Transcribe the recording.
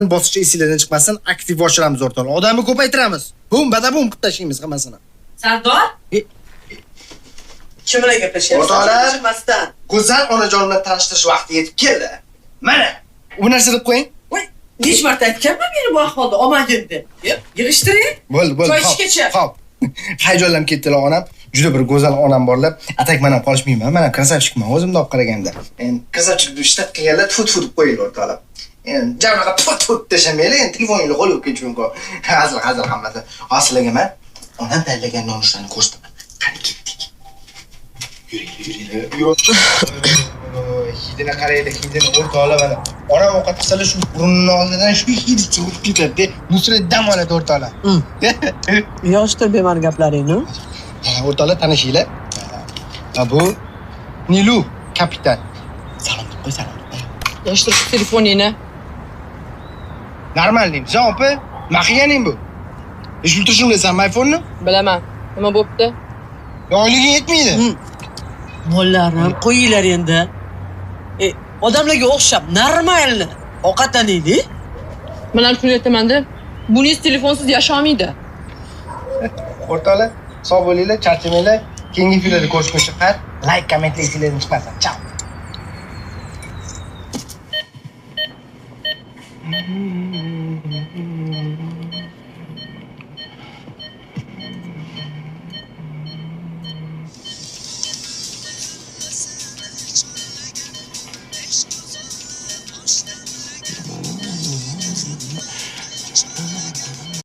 Bosqichi esinglardan chiqmasin, aktiv oshiramiz o'rtoqlar. Odamni ko'paytiramiz. Bum, badabum qilib tashlaymiz hammasini. Sardor? Kim bilan gaplashyapsan? O'rtoqlar. Chiqmasdan. Go'zal onajon bilan tanishtirish vaqti yetib keldi. Mana, bu narsa deb qo'ying. Voy, necha marta aytganman meni bu ahvolda olmagin deb. Yep, yig'ishtiring. Bo'ldi, bo'ldi. Choy Hop, ichgacha. Hop. Hayajonlanib ketdilar onam. Juda bir go'zal onam borlar. Atak men ham qolishmayman. Men ham красавчик man o'zimni olib qaraganda. Endi красавчик deb ishtat qilganlar tfu tfu deb qo'yinglar o'rtoqlar. Endi jabnaqa tfu tfu deb tashlamaylar, endi telefoningni qo'lga olib ketish mumkin. Hazil, hazil hammasi. Hozir sizlarga men onam tayyorlagan nonushtani ko'rsataman. Qani ketdik. Yuringlar, yuringlar. Hidini qaranglar, hidini o'rtoqlar mana. Onam ovqat qilsalar shu burunni oldidan shu hid chiqib ketadi. Nusrat dam oladi o'rtoqlar. Yig'ishtir bema'ni gaplaringni. Ha, o'rtoqlar tanishinglar. Ha, bu Nilu kapitan. Salom deb qo'y, salom deb qo'y. Yig'ishtir shu telefoningni. Normalning, sen opa, nima qilganing bu? Eshitib turishim bilasanmi iPhone'ni? Bilaman. Nima bo'pti? Oyliging yetmaydi. Mollarim, qo'yinglar endi. Odamlarga o'xshab normalni ovqatlanaylik. Men ham shuni aytaman-da. Buningiz telefonsiz yasholmaydi. O'rtoqlar, sog' bo'linglar, charchamanglar. Keyingi efirlarda ko'rishguncha xayr. Like, kommentlar esinglardan chiqmasin. Chao.